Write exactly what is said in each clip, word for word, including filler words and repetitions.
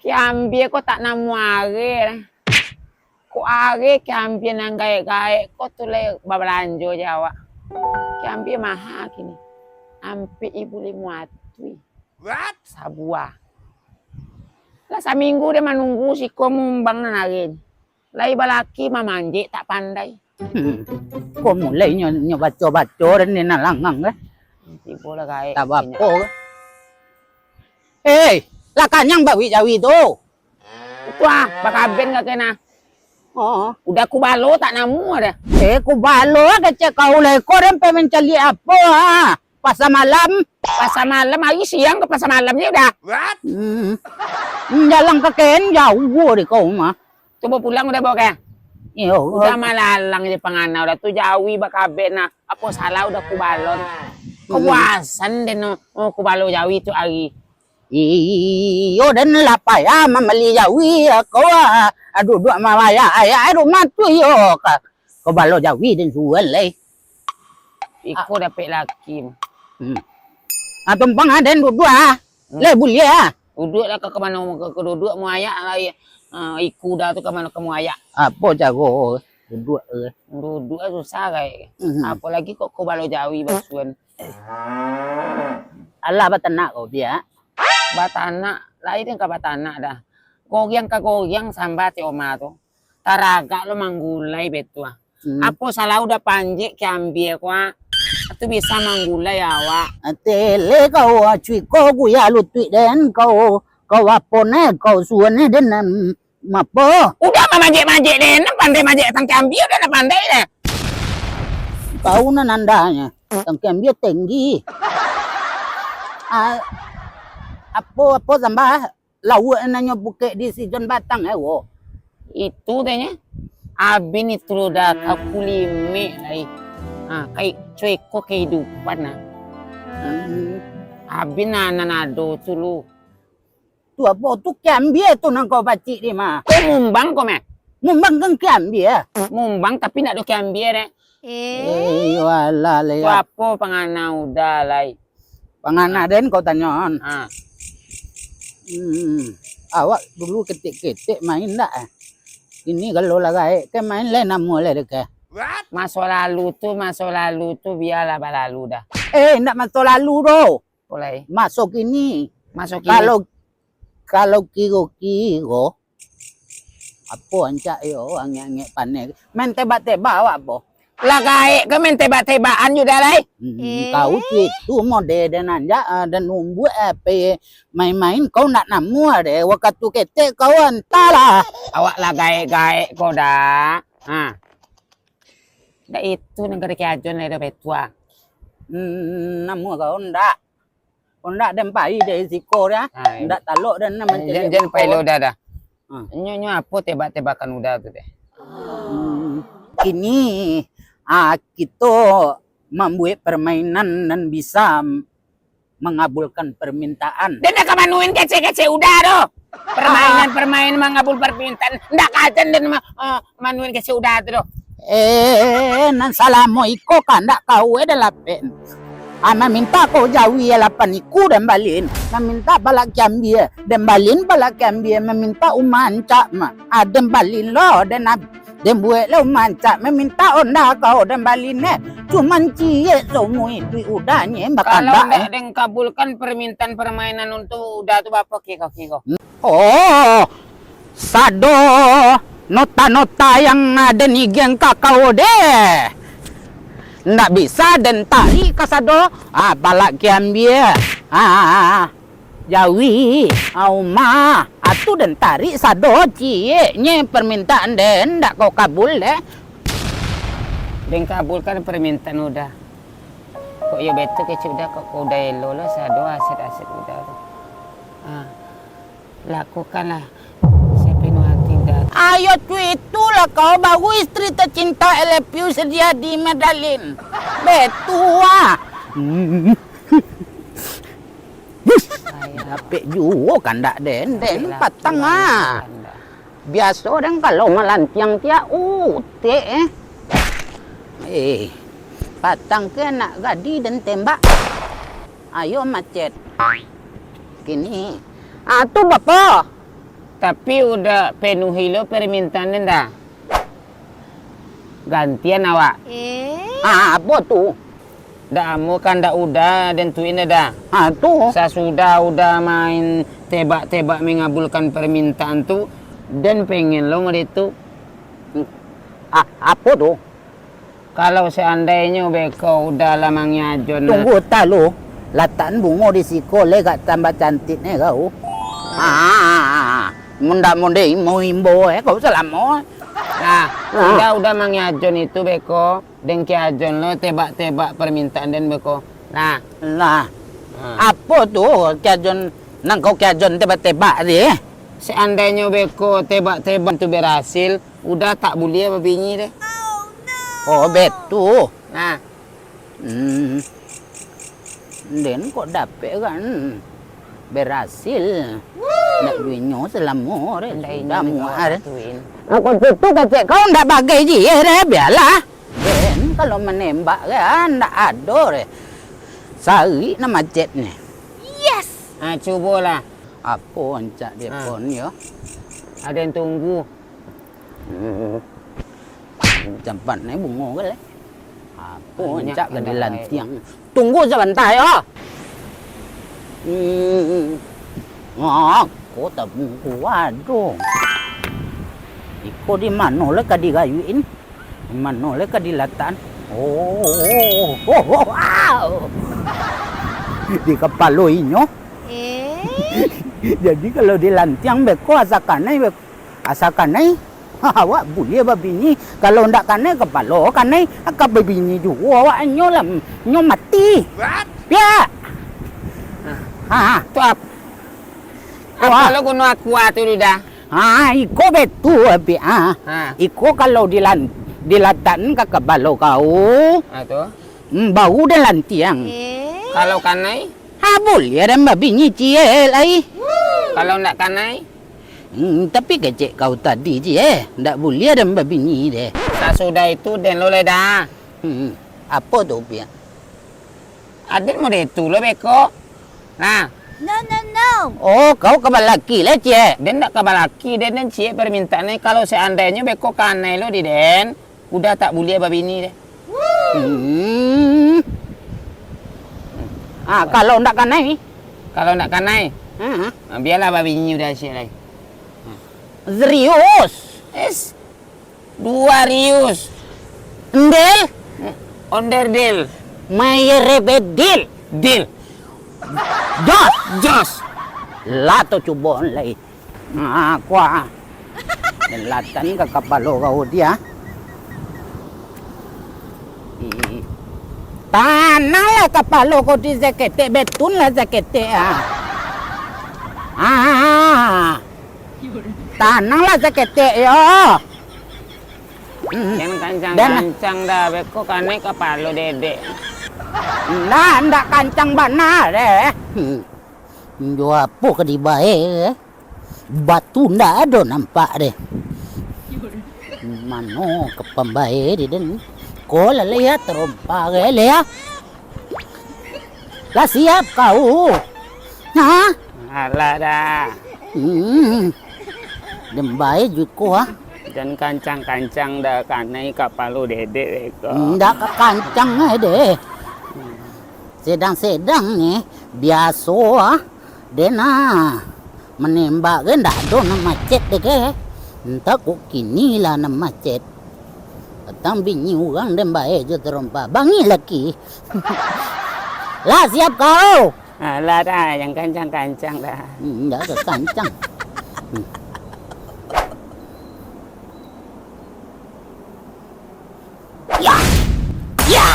Kiambie ko tak namuah areh. Kok areh kiambie nan gaek-gaek ko tu lai babalanjo jo awak. Kiambie maha kini. Ampek ibu limo atuih. What? Sabuah. Lah saminggu den manunggu siko mumbang nan areh ni. Lai balaki mamanjek tak pandai. Hmm. Ko mulai nyo, nyo baco-baco den ni nan langang, eh. Tibo lah gaek. Tak bapo, eh. Hei, lah kanyang bawik jawi tu? Itu ah, bakaben ka kena. Oh. Udah kubalo tak namuah dah. Eh, kubalo kecek kau lah, ko den pai mancaliak apo, ah? Pasar malam. Pasar malam, hari siang ke pasar malam ni udah. What? Hmm. Jalan ka ken jauah deh kau mah. Cubo pulang udah, Bok, eh? Iyo. Udah malalang je pangana, udah tu jawi bakabek nah. Apo salah udah kubalon. Hmm. Kabuasan den, oh, kubalo jawi tu ari. Iyo, den lah payah mambali jawi, ko, ah, duduak mambayar ayak rumah tu, iyo, ka, kubalo jawi den suruah lai. Iko dapek laki. Hmm. Ah, tumpang ah, den duduak ah. Hmm. Lai buliah ah. Duduak lah ka, ka mano ka, ka duduak mu ayak lai. Ah, iku dah tu ka mano ka mu ayak. Apo caro duduak tu? Duduak susah gai. Hmm. Apolagi kok ko balo jawi basuan. Alah batanak kau, Piak? Batanak, lai den ka batanak dah. Gogiang ka gogiang sambah ti oma tu. Taragak lo manggulai betua. Hmm. Apo salah udah panjek kiambie ko, ah? Tu bisa manggulai awak. Tele kau, ah, cuiko guya lutuik den kau. Kau apo ne, kau suan ne den, em, apo? Udah mamanjek-manjek den, pandai manjek tang kiambie udah nak pandai dah. Kau nan andanya, tang kiambie tinggi. Ah, apo, apo sambah? Lauak nan nyo bukek di sijon batang, eh, wo. Itu tanya. Abin itu lo dah ka kulimek lai. Ha, kai cueko kehidupan nah. Hmm. Abin nan, nan ado tu lo. Tu apo tu kiambie tu nan kau pacik di ma? Kau mumbang kau meh? Mumbang kan kiambie. Mumbang tapi ndak ado kiambie deh. Eh. Eh, yo alah, le. Tu apo pangana udah lai? Pangana den kau tanyoan. Ha. Hmm. Awak dulu ketek-ketek main ndak, eh? Ini kalau lah gaek ke main lai namuah lai dek, eh? Maso lalu tu, maso lalu tu bialah balalu dah. Eh, ndak maso lalu doh. Apo lai? Maso kini. Maso kini. Kalau, kalau kiro-kiro, apo ancak yo angek-angek paneh. Main tebak-tebak awak apo? Lah gaek ke main tebak-tebakan juo dah lai. Hmm, eh? Kau tu itu model den anjak, ah, den umbuak ape main-main kau ndak namuah deh. Wakatu ketek kau antahlah. Awak lah gaek-gaek kau dah. Ha. Ndak itu nan kada kiajon lai dah betua. Hmm, namuah kau ndak? Ondak den pai dari siko dah. Ha, ndak talok den nan mancaliak jan, jan pai lo dah, dah. Ha. Nyo, nyo apo tebak-tebakan udah tu deh? Hmm, kini, ah, kito mambuek permainan nan bisa mangabulkan permintaan. Den ndak ka manuin kecek-kecek udah tu. Permainan-permainan mangabul permintaan. Ndak ka den, den ma-, eh, manuin kecek udah tu doh. Eh, nan salamo iko kandak kau, eh, dah lapek. Ah, maminta kau jawi lapan iku den balin. Maminta balak kiambie, den balin balak kiambie. Maminta umah ancak ma-, ah, den balin lo, den ab-, den buek lo umah ancak. Maminta onda kau den balin, eh. Cuman ciek saumua iduik udah nye bakandak, eh. Kalau ndak den kabulkan permintaan permainan untuk udah tu, bapo kiro-kiro? Oh, sado nota-nota yang den igiang ka kau deh. Ndak bisa den tarik kasado, ah, balak kiambie, ah, jawi, ah, umah, ah, tu den tarik sado ciek nye permintaan den, ndak kau kabul deh. Den kabulkan permintaan udah. Kok iyo betul kecek udah, kok, kok udah elo lo sado aset-aset udah tu. Ah. Lakukanlah sepenuh hati udah. Ayo cuitulah kau baru istri tercinta I love you Setiadi Medalin. Betua. Dapek juo kandak den, den patang ah. Biaso den kalau malantiang tiak utek eh. Eh, patang ke nak gadi den tembak. Ayo macet. Kini. Ah, tu bapo? Tapi Uda penuhi lo permintaan den dah. Gantian awak. Eh? Ah, apo tu? Dak amo kan dak Uda den tuin dah. Ah, tu. Sasudah Uda main tebak-tebak mengabulkan permintaan tu, den pengen lo model tu. Ah, apo tu? Kalau seandainyo beko Uda lah mangiajon. Tunggu talu, latakan bungo di siko lai gak tambah cantik ne kau. Ah, mun dak mondeh mau imbo eh kau salamo. Nah, Ah. Uda, Uda mangiajon itu beko, den kiajon lo tebak-tebak permintaan den beko. Nah. Nah. Ah. Apo tu kiajon, nang kau kiajon tebak-tebak tadi eh? Seandainyo beko tebak-tebak tu berhasil, Uda tak buliah babini deh. Oh, betu. Nah. Hmm. Den kok dapek kan? Berhasil. Ndak duinyo selamo deh. Ndak inyo Sudah muak deh. Aku tutu kecek kau ndak bagai jih deh, bialah. Den kalau menembak kan ndak ado deh. Sarik nak macet ni. Yes. Ah, cubolah. Apo ancak dia Ah. pon yo? Ada yang tunggu. Hmm. Campat ni bungo ke leh? Apo Banyak ancak ka kendaraan. Dilantiang? Tunggu sabanta yo. Hmm. Ah, ko tabungku aduh. Iko di mano lah ka digayuin? Di mano lah ka dilatakan? Oh, oh, oh, oh, wow. Di kapalo inyo. Eh? Jadi kalau dilantiang beko asa kanai beko. Asa kanai, awak buliah babini. Kalau ndak kanai kapalo, kanai ka babini juo awak nyo lah, nyo mati. What? Piak. Ha. Tu ap-, Wah. Apo lo guno aqua tu, Lida? Ha, iko betu, Piak. Ha. Ha. Iko kalau dilan-, dilatakan ka kapalo kau, Ha, tu. Hmm, baru den lantiang. Eh. Kalau kanai? Ha, buliah den babini ciek lai. Kalau ndak kanai? Hmm, tapi kecek kau tadi ciek, ndak buliah den babini deh. Sasudah itu den lo lai dah. Hmm, apo tu, Piak? Aden model tu lo beko. Nah. No, no, no. Oh, kau ka balaki lai ciek? Den ndak ka balaki, den, den ciek permintaan ni. Kalau seandainyo beko kanai lo di den, Uda tak buliah babini deh. Hmm. Ah, kalau ndak kanai? Kalau ndak kanai? Ha. Ah, bialah babini Uda ciek lai. Serius? Es, dua rius. Ndel? Onder del. Mayerebedil. Dil. Jos. Jos. Lah tu cubo lai. Ah, kuah. Latan ka kapalo kau dia. Ih. Tananglah kapalo kau di saketek, betunlah saketek, ah. Ah. Tananglah saketek, yo. Hmm. Jan kancang-kancang dah, beko kanai kapalo dedek. Ndak, ndak kancang bana deh. Hmm. Jo apo ka dibae, eh? Batu ndak ado nampak deh. Mano ka pambae di den? Ko lah, Lea, tarompa ge, Lea. Lah siap kau? Ha? Alah dah. Hmm. Den bae juko, ah. Jan kancang-kancang dah, kanai kapalo dedek beko. Ndak ka kancang ai deh. Sedang-sedang ni, biaso, ah. Den, ah. Manembak ge ndak ado nan macet deh ke. Entah kok kini lah nan macet. Patang bini urang den bae jo tarompa. Bangih laki. Lah siap kau? Alah dah, jan kancang-kancang dah. Hmm, ndak ka kancang. Hmm. Ya! Ya!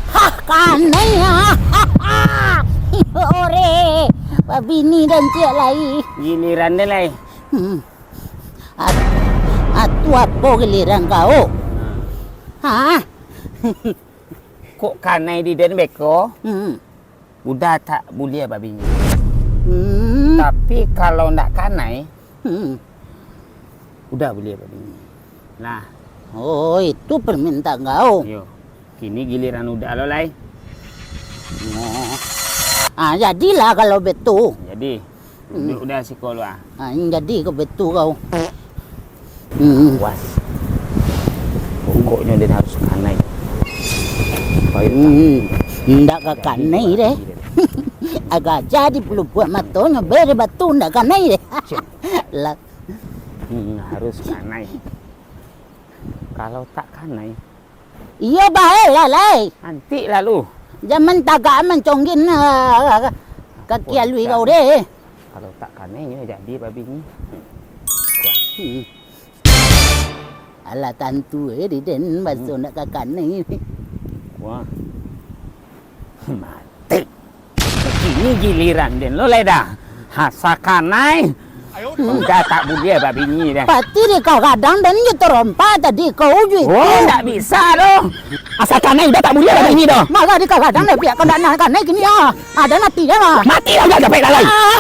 Hah, kanai, ah! Ore! Babini dan ciek lai. Giliran den lai. Hmm. At-, atu apo giliran kau? Hah? Kok kanai di den beko? Hmm. Uda tak buliah babini. Hmm. Tapi kalau ndak kanai, Hmm. Uda buliah babini. Nah. Oh, itu permintaan kau. Iyo. Kini giliran Uda lo lai. Oh. Ah, jadilah kalau betu. Jadi. Duduak dah siko lu ah. Ha, nan jadi ko betu kau. Hmm. Puas. Pokoknyo den harus kanai. Baik. Hmm. Ndak ka kanai deh. Agak jadi pelupuak matonyo bere batu ndak kanai deh. Lah. Hmm, harus kanai. Kalau tak kanai, iyo, bae lah, lai. Antik lalu. Jaman tagak mancongkin, ah, kaki alui kau deh. Kalau tak kanai, nyo jadi babini. Hmm. Alah tantu eh, di den baso nak ka kanai. Wah. Mati. Kini giliran den lo lai dah. Asa kanai. Udah tak buliah babini dah. Pati di kau gadang dan je terompa tadi kau uju itu. Oh, ndak bisa doh. Asa kanai udah tak buliah babini doh. Maka di kau gadang dah piak kau ndak nak kanai kini ah. Ada mati dah mah. Mati lah udah capek lah lai. Ah.